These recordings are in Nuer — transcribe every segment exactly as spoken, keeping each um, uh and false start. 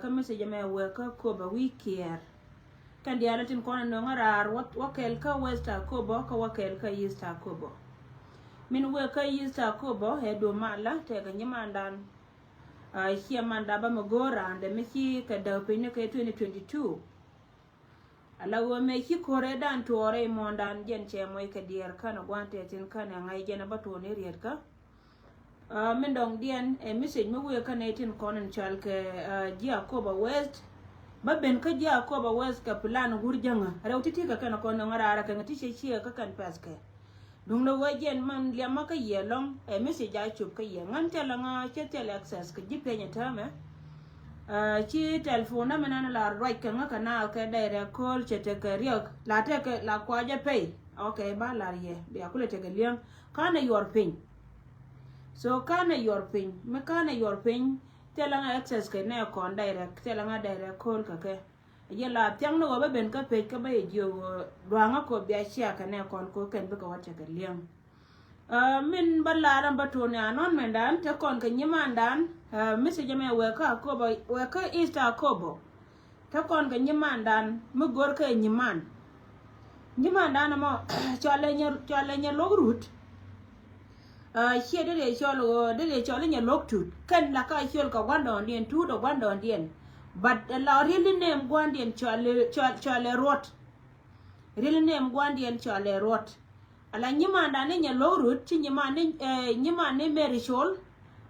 Kä message mɛ wek kä Akobo wi̱i̱ kiɛɛr. Kɛn diaal tin kɔn nöŋä raar wä, wä kɛl kä West Akobo kä wä kɛl kä East Akobo. Min wek kä East Akobo ɛ duɔ̱p malä tɛkɛ nyimandan. Ciɛ manda ba mi go̱o̱r raan dɛ mi ci kɛ däk piny ni kɛ twenty twenty-two. Ala ɣöö mëë ci ko̱rɛ dan tuɔɔrɛ i̱ muɔ̱ɔ̱ndan jɛn cɛ mɔc kɛ diɛɛr känɛ gua̱n tɛthin känɛ ŋa̱c jɛn a bä tuɔɔni rietkä. Min dɔŋdiɛn ɛ message mi wëë känɛ itin kɔn in cɔal kɛ ji̱ Akobo West. Bä ben kä ji̱ Akobo West kɛ plan wur jäŋä rɛw ti̱ti̱ kɛ kɛn kɔn in ŋäraarä kɛ ŋä ti cɛ ciɛ kä kɛn pɛth kɛ. Duŋdɛ ɣöö jɛn man liɛmä kä yɛ lɔ̱ŋ ɛ message a cop kä yɛ ŋän thilɛ ŋä cɛ thilɛ access kɛ ji̱ peny ɛ täämɛ. Ci telephone dä mi nan la ruac kɛ ŋä kɛ naath kɛ dɛy rɛ kööl cɛ tekɛ riɛk la tekɛ la kuacä pɛy. Ok, ba lar yɛ bia kulɛ tekɛ liäŋ. Kanɛ yuɔr piny. So kanɛ yuɔr piny mi kanɛ yuɔr piny. Thilɛ ŋä access kɛ nɛ kɔn dɛy rɛ thilɛ ŋä dɛy rɛ kööl kɛ kɛ. Yɛ la thiaŋ ni ɣöö bä ben kä pec kä bä yɛ jiök ɣöö dua̱a̱ŋä kɔ bia cia kɛ nɛ kɔn kɔ kɛn bikɛ wä tekɛ liäŋ. Min bä lar ɛn bä tuɔni anɔn mɛndan te kɔn kɛ nyimandan. Message mɛ wek kä Akobo wek kä East Akobo. Te kɔn kɛ nyimandan mi gör kɛ nyiman. Nyimandan ɛmɔ cɔalɛ nyɛ lok rut. Ciɛ dee dee cɔl ɣöö dee dee cɔl inyɛ lo̱k tut kɛn la ka ciöl kɛ gua̱ndɔɔŋdiɛn tut ɛ gua̱ndɔɔŋdiɛn. But la riel di nem gua̱ndiɛn cɔl cɔl cɔl ɛ ruɔt. Riel di nem gua̱ndiɛn cɔl ɛ ruɔt. Ala nyimandan inyɛ lo̱k rut ci nyiman ni nyiman ni Mary Col.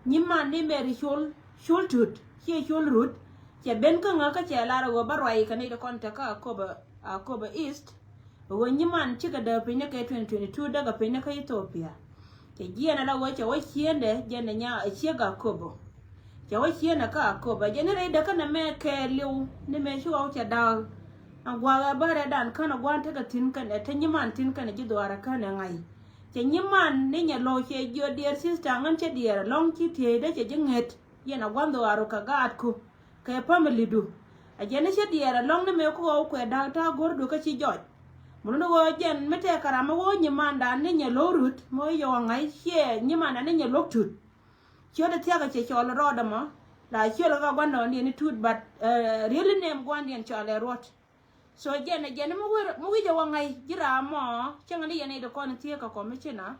Nyiman ni Mary Col col tut ciɛ col rut. Cɛ ben kä ŋä kä cɛ lar ɣöö bä ruac kɛ ni di kɔn te kä Akobo Akobo East. Ɣöö nyiman cikɛ däk piny ni kɛ twenty twenty-two däkɛ piny ni kä Ethiopia. Cɛ jiɛn ala ɣöö cɛ wä ciendɛ jɛn ni nya a ciek Akobo. Cɛ wä ciendɛ kä Akobo jɛn ni rɛy däkä nɛ mɛ kɛɛliw ni mɛ ci ɣɔw cɛ da̱a̱k. Aŋ gua̱a̱k ɛ bärɛ dan känɛ gua̱a̱n tekɛ thi̱n kɛnɛ te nyiman thi̱n kɛnɛ ji̱ dhuaarɛ känɛ ŋa̱c. Cɛ nyiman ni nyɛ lo̱w cɛ jiö diɛɛr sister ŋän cɛ diɛɛr ɛlɔ̱ŋ ci tieyde cɛ ji̱ ŋet. Yɛn a gua̱n dhuaar ɔ kɛ gaatku kɛ pamilidu. A jɛn ni cä diɛɛr ɛlɔ̱ŋ ni mëë ku ɣɔw kuɛ da̱k ta̱a̱ go̱rdu kä ci jɔc. Mun ni ɣöö jɛn mi tɛɛkɛ ram mi ɣöö nyimandan ni nyɛ lo̱k rut mi ɣöö yɔk a ŋa̱c ciɛ nyimandan ni nyɛ lo̱k tut. Ciöt ɛ thia̱k ɛ cɛ cɔl rɔɔdɛ mɔ la ciöl kä gua̱ndɔɔŋdiɛn ni tut but rieli nem gua̱ndiɛn cɔl ɛ ruɔt. So jɛn ɛ jɛn mi wi̱c ɛ wä ŋa̱c ji̱ ram mɔ cäŋɛ ni yɛn i̱ di kɔn thiek kɛ commissioner.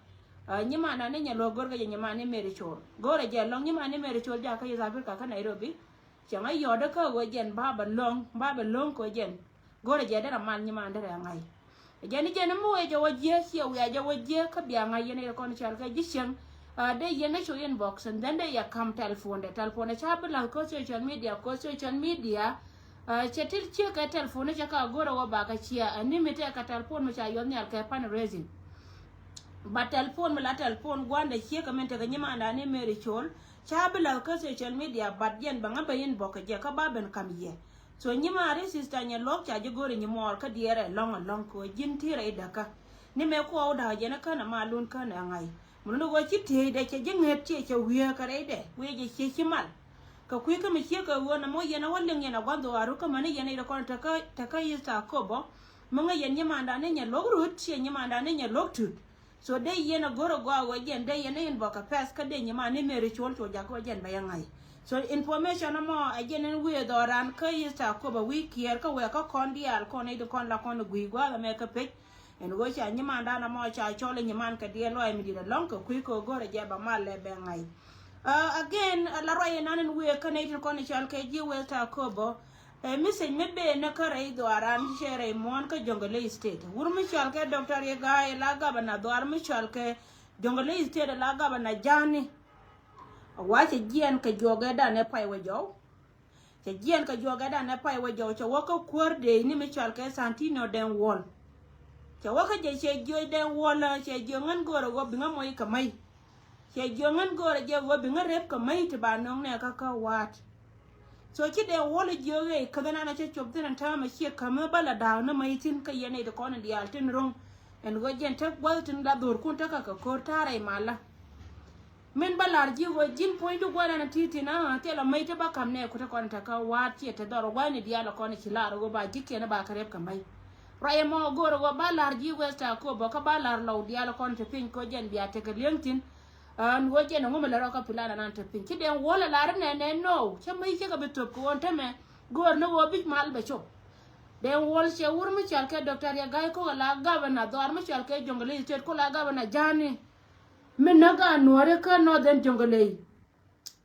Nyimandan ni nyɛ lo̱k go̱rkɛ jɛ nyiman ni Mary Col go̱rɛ jɛ lɔ̱ŋ nyiman ni Mary Col jakä East Africa kä Nairobi. Cɛ ŋa yɔ̱ɔ̱dä kä ɣöö jɛn ba bɛ lo̱ŋ ba bɛ lo̱ŋ kɛ ɣöö jɛn. Go̱rɛ jɛ derɛ mal nyiman derɛ ŋa̱c. Jɛn jɛn mi wee jɛ wä jiɛ ciɛ wiaa jɛ wä jiɛ kä bia ŋa̱c yɛn i̱ kɔn cɔal kɛ ji̱ cieŋ. Dee yɛn ɛ cu inbox and then dee yɛ kam telephone dɛ telephone dɛ ca bi la̱th kä social media kä social media. Cɛ ti ciek kɛ telephone cɛ ka go̱rɛ wä ba kɛ cia ɛni mi tɛk kɛ telephone mi ca yuɔth nhial kɛ fundraising. Ba telephone mi la telephone gua̱ndɛ ciek kɛ min tekɛ nyimandan ni Mary Col. Ca bi la̱th kä social media but jɛn bɛ ŋa bɛ inbox kɛ jɛ kä ba ben kam yɛ. So nyimaari sister nyɛ luɔk ca ji̱ go̱ri nyi muɔɔr kä diɛɛrɛ lɔ̱ŋ alɔ̱ŋ kɛ ɣöö ji̱n ti rɛy däkä. Ni mëë kuɔɔk da̱k jɛn ɛ känɛ malun känɛ ŋa̱c. Mun ni ɣöö ci tieydɛ cɛ ji̱ ŋet ciɛ cɛ wiee kɛ rɛydɛ wiee jɛ ciɛ ci mal. Kɛ kui̱ kä mi ciek kɛ ɣöö nɛ mɔ yɛn ɛ wä liŋ yɛn ɛ gua̱n dhuaaru kä mäni yɛn ɛ yɛ kɔn tekä tekä East Akobo. Mi ŋä yɛn nyimandan ni nyɛ lo̱k rut ciɛ nyimandan ni nyɛ lo̱k tut. So dee yɛn a go̱r a gɔaa wä jɛn dee yɛn a inbox a pɛth kä dee nyiman ni Mary Col Col jakä wä jɛn bɛ yɛ ŋa̱c. So information amɔ a jɛn in wi̱i̱ dhɔran kä East Akobo wi̱i̱ kiɛɛr kä wɛɛ kä kɔn diaal kɔn i̱ di kɔn la kɔn i̱ gui̱i̱ gua̱a̱th amɛ kä pec. Ɛn ɣöö ca nyimandan amɔ ca cɔl i̱ nyiman kɛ diɛɛl lɔaac mi di̱t alɔ̱ŋ kɛ kui̱ kɛ ɣöö go̱r a jɛ bɛ mal lɛ bɛ ŋa̱c. Again la ruac inan in wi̱i̱ kä nɛy tin kɔn i̱ cɔl kɛ ji̱ West Akobo. Ɛ message mi ben ni kä rɛy dhuaaran cɛ rɛy muɔ̱ɔ̱n kä Jonglei State. Wur mi cɔal kɛ Doctor Riek Gai la gabana dhuaar mi cɔal kɛ Jonglei State la gabana Jani. A wa cɛ jiɛn kɛ juɔk ɛ dan ɛ pay wä jɔw. Cɛ jiɛn kɛ juɔk ɛ dan ɛ pay wä jɔw cɛ wä kä kuäär dee ni mi cɔal kɛ Santino Deng Wol. Cɛ wä kä jɛ cɛ jiöc Deng Wol cɛ jiöc ŋän go̱o̱rɛ wä biŋä moc kɛ mäc. Cɛ jiök ŋän göörä jɛ ɣöö bi ŋä rep kɛ mäc ti ba nöŋ nɛ kä kä wa̱a̱t. So ci dee wuɔl jiök ëë käth ɛnan a cä cop thi̱n ɛn täämɛ ciɛ kämä bä la da̱a̱k ni mäc thi̱n kä yɛn nɛy ti kɔn in diaal tin ro̱ŋ. Ɛn ɣöö jɛn te gua̱th tin la dho̱rkun tekɛ kɛ ko̱r ta̱a̱ rɛy malä. Min bä la̱r ji̱ ɣöö ji̱n puɔ̱nydu gua̱n ɛn a ti̱i̱ thi̱n a thilɛ mäc ti ba ka̱m nɛ ku te kɔn in te kä wa̱a̱t ciɛ te dhɔr ɣöö gua̱n in diaal ɛ kɔn in ci la̱r ɣöö ba ji̱kiɛn ba kɛ rep kɛ mäc. Ruacɛ mɔ go̱o̱rä ɣöö ba la̱r ji̱ West Akobo kä ba la̱r lɔw diaal kɔn te piny kä jɛn bia tekɛ li̱eŋ thi̱n. An ɣöö jɛn ɛŋu mi lɛ rɔ kä plan anan te piny ci Dɛŋ Wuɔl ɛ lar inɛ nɛ nɔw cä mi cä kɛ bi thöp kɛ ɣöö tämɛ göör ni ɣöö bic mal bɛ cop. Dɛŋ Wuɔl cɛ wur mi cɔal kɛ Doctor Riek Gai Kok ɛ la governor dhɔaar mi cɔal kɛ Jonglei State ku la governor Jani mi näk a nuɔri kä Northern Jonglei.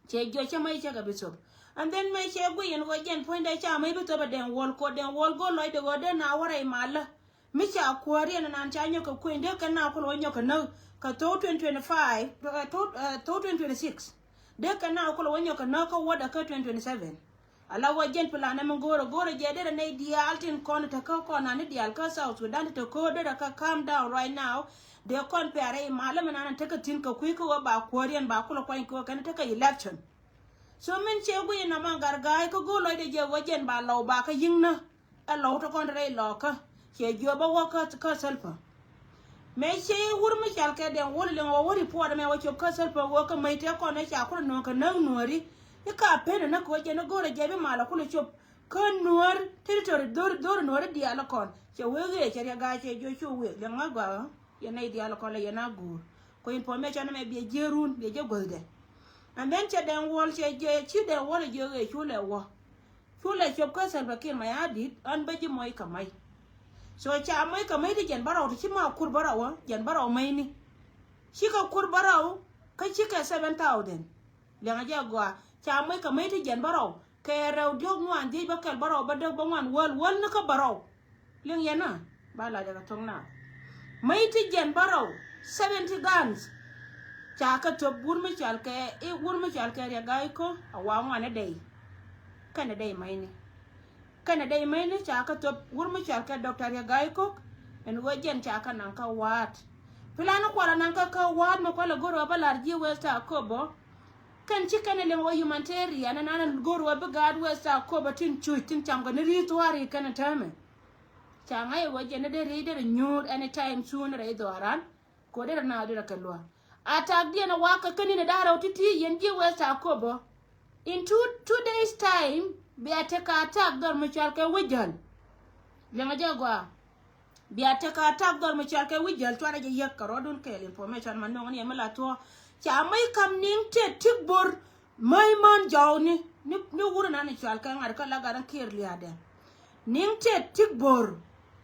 Cɛ jiɔ cä mi cä kɛ bi thöp. And then mi cɛ guiy in ɣöö jɛn puɔ̱nydɛ ca mi bi thöp ɛ Dɛŋ Wuɔl ko Dɛŋ Wuɔl go̱o̱r lɔcdɛ ɣöö dee na wä rɛy malä. Mi ca kuäär yɛn nan ca nyɔk kɛ kueny dee kɛ na kulɛ wä nyɔk kɛ näk kɛ thok twenty twenty-five, eh, thok, eh, thok twenty twenty-six. Dee kɛ na kulɛ wä nyɔk kɛ näk kä wädɛ kä twenty twenty-seven. Ala wä jɛn plan ɛmɛ go̱o̱rɛ go̱o̱rɛ jɛ derɛ nɛy diaal tin kɔn te kä kɔn ani diaal kä South Sudan te ko̱o̱r derɛ kä calm down right now. Dee kɔn pɛrɛ imalä mi nan tekɛ thi̱n kɛ kui̱ kä wä ba kuäär yɛn ba kulɛ kuany kɛ wä kɛn tekɛ election. So min cɛ guiy in nɔmɔ Gargaay kä go̱o̱r lɔcdɛ jɛ wä jɛn ba lɔw ba kä yi̱ŋnä. Ɛ lɔw tɔ kɔn rɛy lɔkä. Cɛ jiɔp bä wä kä, kä Salva. Mëë cɛ wur mi cɔal kɛ Dɛŋ Wuɔl liŋ wä wä report mɛ wä cop kä Salva wä kä mäc tɛ kɔn ɛ ca kulɛ nööŋ kɛ näk nuääri. I̱ ka pen ɛ näk kɛ wä jɛn i̱ go̱o̱rɛ jɛ bi malä kulɛ cop. Kä nuäär territory dhor, dhor nuääri diaal ɛ kɔn. Cɛ wee ɣëë cɛ Riek Gai cɛ jiɔ cu wek liŋ ŋä gɔaa. Yɛn nɛy diaal ɛ kɔn lɛ yɛn a guur. Kɔ information mɛ biɛ jiɛ run biɛ jɛ guäthdɛ. And then cɛ Dɛŋ Wuɔl cɛ jiɛ ci Dɛŋ Wuɔl ɛ jiɛ ɣëë cu lɛ wä. Cu lɛ cop kä Salva Kiir Mayardit ɣän bä ji̱ moc kɛ mac. So ca moc kɛ mac ti jɛn bärɔw ti ci ma kur bärɔw ɛ jɛn bärɔw mac ni. Cikɛ kur bärɔw kä cikɛ seven thousand. Liɛŋɛ jɛ gɔaa ca moc kɛ mac ti jɛn bärɔw kɛ rɛw diɔ̱k ŋuan dhiec bä kɛl bärɔw bä däk bä ŋuan wäl wäl ni kä bärɔw. Liŋ yɛn na ba la jɛ kɛ thok na. Mac ti jɛn bärɔw seventy guns. Ca kɛ thöp wur mi cɔal kɛ i̱ wur mi cɔal kɛ Riek Gai Kok a wa ŋuan i̱ dɛy. Kɛnɛ dɛy mac ni. Kɛnɛ dɛy mac ni ca kä thöp wur mi cɔal kɛ Doctor Riek Gai Kok. Ɛn ɣöö jɛn ca kä naŋ kä wa̱a̱t. Plan kualɛ naŋ kä kä wa̱a̱t mi kualɛ go̱r ɣä bä lar ji̱ West Akobo. Kɛn ci kɛn ɛ liŋ ɣä humanitarian ɛn an go̱r ɣä bi gaat West Akobo tin cuc tin cam kɛ ni ri̱i̱t thua̱a̱r i̱ kɛn ɛ täämɛ. Ca ŋa̱c ɛ ɣä jɛn ni dee ri̱i̱t derɛ nyuur anytime soon rɛy dhɔaran. Kɛ ɣöö derɛ naath derɛ kɛ lua̱a̱. Attack diɛn ɛ wakä kä ni̱n ɛ da̱ŋ rɛw ti̱ti̱ yɛn ji̱ West Akobo. In two, two days time bia tekɛ attack dhɔr mi cɔal kɛ Wi̱c Jäl. Liɛŋɛ jɛ gɔaa. Bia tekɛ attack dhɔr mi cɔal kɛ Wi̱c Jäl cuarɛ jɛ yäk kɛ rɔɔdun kɛɛl information ma nöŋ ni ɛmɛ la thuɔ̱ɔ̱. Ca mäc kam ni̱ŋ tëë ti̱k bo̱r. Mäc män jɔwni ni, ni wur inan i̱ cɔal kɛ ŋa̱t kä la gat in kiɛɛr lia̱a̱dɛ. Ni̱ŋ tëë ti̱k bo̱r.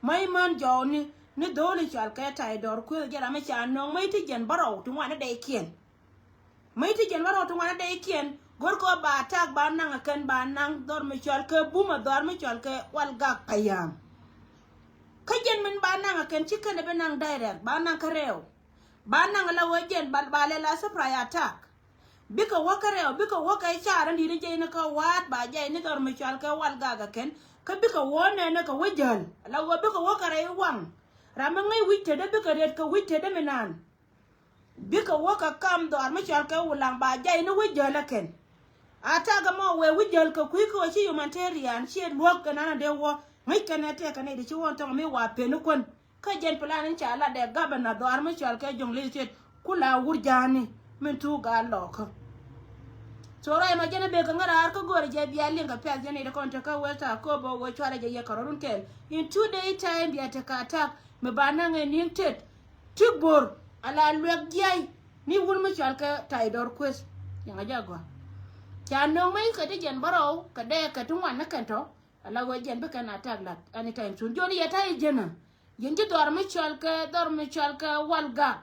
Mäc män jɔwni ni dho̱o̱l i̱ cɔal kɛ tay dɔr kuëth jɛ ram i̱ ca nöŋ mäc ti jiɛn bärɔw ti ŋuan i̱ dɛykiɛn. Mäc ti jiɛn bärɔw ti ŋuan i̱ dɛykiɛn. Go̱rkɛ ba attack ba naŋ ɛ kɛn ba naŋ dhɔr mi cɔal kɛ bum ɛ dhɔr mi cɔal kɛ Walgak Payam. Kä jiɛn min ba naŋ ɛ kɛn ci kɛn ɛ bi naŋ direct ba naŋ kä rɛw. Ba naŋ la wä jiɛn ba, ba lɛ la surprise attack. Bikɛ wä kä rɛw bikɛ wä kɛ car in di̱t in jɛ in kä wa̱a̱t ba jɛ in dhɔr mi cɔal kɛ Walgak ɛ kɛn. Kä bikɛ wä nɛn kä Wi̱c Jäl la wä bikɛ wä kɛ rɛy waŋ. Ram mi ŋäc wi̱c tetdä bikɛ riet kɛ wi̱c tetdä mi naan. Bikɛ wä kɛ kam dhɔaar mi cɔal kɛ Wulaŋ ba jay ni Wi̱c Jäl ɛ kɛn. Attack ɛmɔ wëë Wi̱c Jäl kɛ kui̱ kä ɣöö ci humanitarian ciɛ luäk kɛ nan dee wä ŋäc kɛn ɛ tɛk kɛ nɛy ti ci wä thɔŋ mi wa pen ni kuän. Kä jɛn plan in ca lat dɛ governor dhɔaar mi cɔal kɛ Jonglei State ku la wur ja̱a̱ni min thuk gaa lɔɔkä. So rɔy ma jɛn ɛ bek kɛ ŋäraar kä go̱o̱rɛ jɛ bia liŋ kɛ pɛ̈th jɛn ɛ ti kɔn tekä West Akobo wee cuarɛ jɛ yɛ kɛ rɔ̱dun kɛɛl. In two day time bia tekɛ attack mi ba naŋ ɛ ni̱ŋ tet. Ti bo̱r ala luɛk jiay ni wur mi cɔal kɛ tay dɔr kueth. Yaŋa jɛ gɔaa. Ca nöŋ mi kɛ ti jiɛn bärɔw kɛ dee kɛ ti ŋuan ni kɛn tɔ. Ala wee jiɛn bi kɛn attack lat anytime soon. Jɔn yɛ tay jiɛn a yɛn ji̱ dhɔr mi cɔal kɛ dhɔr mi cɔal kɛ Walgak.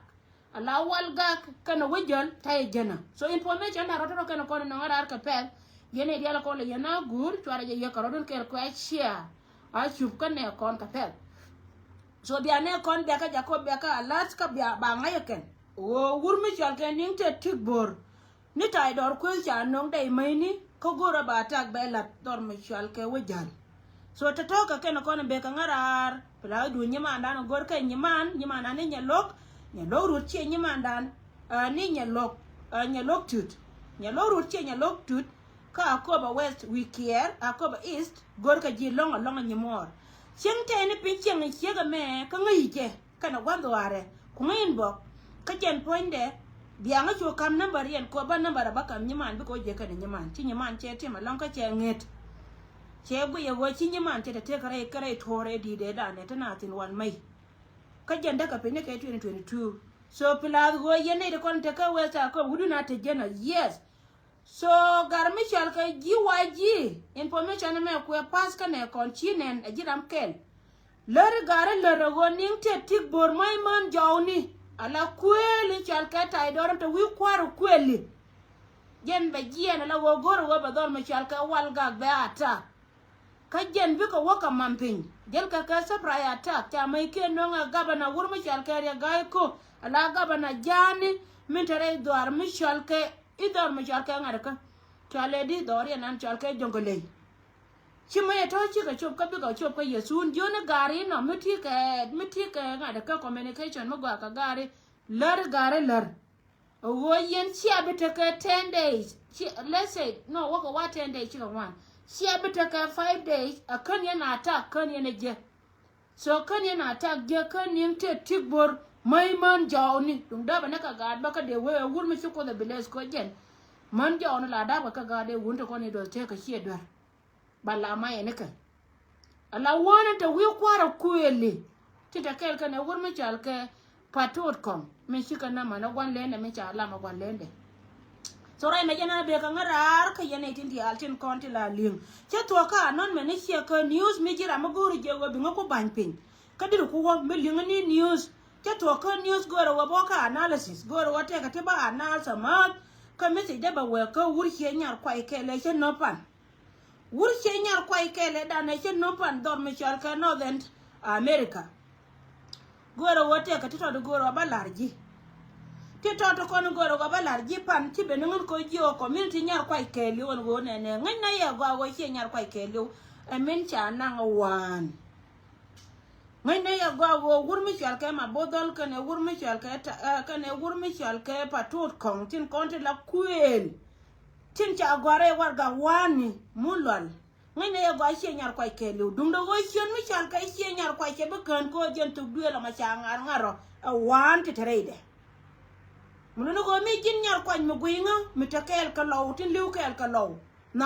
Ala Walgak kɛn a Wi̱c Jäl tay jiɛn a. So information na rɔt rɔ kɛn kɔn nɔŋ a raar kɛ pɛth. Yɛn i̱ dial kɔn lɛ yɛn a guur cuarɛ jɛ yɛ kɛ rɔt in kɛɛl kuɛ cia. A cup kɛn nɛ kɔn kɛ pɛth. So bia nɛ kɔn bia kä Jacob bia kä Alaska bia ba ŋa̱c ɛ kɛn. Ɣöö wur mi cɔal kɛ ni̱ŋ te tik bo̱r. Ni tay dɔr kueth ca no̱ŋ dɛy mäcni kä go̱rä ba attack bɛ lat dɔr mi cɔal kɛ Wi̱c Jäl. So te tɔ̱ kɛ kɛn kɔn bek kɛ ŋäraar pla du nyimandan go̱r kɛ nyiman nyimandan ni nyɛ lo̱k. Nyɛ lo̱k rut ciɛ nyimandan. Ni nyɛ lo̱k. Nyɛ lo̱k tut. Nyɛ lo̱k rut ciɛ nyɛ lo̱k tut. Kä Akobo West wi̱i̱ kiɛɛr Akobo East go̱rkɛ ji̱ lɔ̱ŋ alɔ̱ŋ anyimuɔɔr. Cieŋ tɛɛni piny cieŋ ciek ɛmɛ kä ŋäc jɛ kɛnɛ gua̱n dhuaarɛ. Ku ŋäc in bɔk kä jɛn puɔ̱nydɛ. Biaŋä cu ka̱m nambär yɛn kuɔ bä nambär ɛ bä ka̱m nyiman bikɛ wä jiɛ kɛnɛ nyiman ci nyiman cɛ tim alɔ̱ŋ kä cɛ ŋet. Cɛ guiyɛ ɣöö ci nyiman cɛ te tëë kɛ rɛy kɛ rɛy tuɔɔrɛ di̱i̱t ëëdan ɛ te na thi̱n wan mɛy. Kä jɛn däkɛ piny ni kɛ twenty twenty two. So plus ɣöö yɛn nɛy ti kɔn tekɛ wee thaa kɔp wut in a te jɛn a, yes. So gar mi cɔal kɛ G Y G information mɛ kuɛ pass kɛnɛ kɔn ci nɛn a ji̱ ram kɛl. Läri gari lär a ɣöö niŋ tëë tik bo̱r ma̱c män jɔwni ala kuëëli cɔal kɛ tay dɔr in te wi̱i̱ kua̱r kuëëli. Jɛn bɛ jiɛɛn ala ɣöö go̱r a ɣöö bɛ dhɔr mi cɔal kɛ Walgak bɛ attack. Kä jɛn bikɛ wä kɛ mam piny jälkɛ kɛ surprise attack ca mäc kiɛ nöŋɛ gabana wur mi cɔal kɛ Riɛk Gai Kok ala gabana ja̱a̱ni min te rɛy dhɔaar mi cɔal kɛ i̱ dhɔr mi cɔal kɛ ŋa̱t kä cɔal ɛ di dhɔr yɛn an cɔal kɛ Jɔŋkɛ Ley. Ci mäc ɛ tɔ̱ cikɛ cop kä bikɛ cop kä yɛ thuun jiöni gaari inɔ mi ti kɛ mi ti kɛ ŋa̱t kä communication mi gɔaa kɛ gaari lär gaari lär. A ɣöö yɛn cia bi tekɛ ten days, let's say no wäkɛ wa ten days cikɛ ŋuan, cia bi tekɛ five days a kän yɛn attack kän yɛn a jɛ. So kän yɛn attack jɛ kän yɛn tëë tik bo̱r mäc män jɔwni duŋ dapɛ ni kɛ gaat bä kä dee wee a wur mi ci Kuoth a bi leth kɔ jɛn. Män jɔwni la dapkɛ kɛ gaat dee wun te kɔn i̱ duɔth tëë kɛ ciɛ duer. Ba la ma yɛn ikɛ ala wäni te wi̱i̱ kua̱r a kuëëli. Ti te kɛɛl kɛn ɛ wur mi cɔal kɛ Patot Kɔŋ mi cikɛ na man ɛ gua̱n lendɛ mi ca lam ɛ gua̱n lendɛ. So rɛy mɛ jɛn an bee kɛ ŋäraar kä yɛn nɛy tin diaal tin kɔn ti la li̱eŋ. Cä thuɔ̱k kä anɔn mɛ ni ciɛ kä news mi ji̱ ram mi go̱o̱ri jɛ wee bi ŋä ku ba̱ny piny. Kä diri ku wä mi li̱eŋ ni news cä thuɔ̱k kä news go̱o̱rɛ wä bä kä analysis go̱o̱rɛ wä tɛkɛ ti bä analysis a määth. Kä message dee bɛ wee kä wur ciɛ nyar kuay kɛɛl ɛ cä nöpan. Wur ciɛ nyar kuay kɛɛl ɛ danɛ cä nöpan dhɔr mi cɔal kɛ Northern America. Go̱o̱rɛ wä tɛkɛ ti tɔt go̱o̱rɛ wä bä la̱r ji̱. Ti tɔt kɔn go̱o̱rɛ wä bä la̱r ji̱ pan ci ben ni ŋun kɔ jiɛ wä community nyar kuay kɛɛliw ɛn ɣöö nɛnɛ ŋäcnɛ yɛ gɔaa ɣöö ciɛ nyar kuay kɛɛliw. Ɛ min ca naŋ ɛ waan. Ŋäcnɛ yɛ gɔaa ɣöö wur mi cɔal kɛ Mabothol kɛnɛ wur mi cɔal kɛ ta- ɛ, kɛnɛ wur mi cɔal kɛ Patot Kɔŋ tin kɔn ti la kuëël. Tin ca gɔ̱a̱r ɛ warɛgak wa̱a̱ni mun lual. Ŋäcnɛ yɛ gɔaa ciɛ nyar kuay kɛɛliw duundɛ ɣöö ciöt mi cɔal kɛ ciɛ nyar kuay cɛ bi kään kɛ ɣöö jɛn thok duëël ɔmɔ ca ŋa̱r ŋa̱r rɔ ɛ wa̱a̱n ti te rɛydɛ. Mi luni ɣöö mi ji̱n nyar kuany mi guiy ŋä mi te kɛɛl kɛ lɔw tin li̱w kɛɛl kɛ lɔw.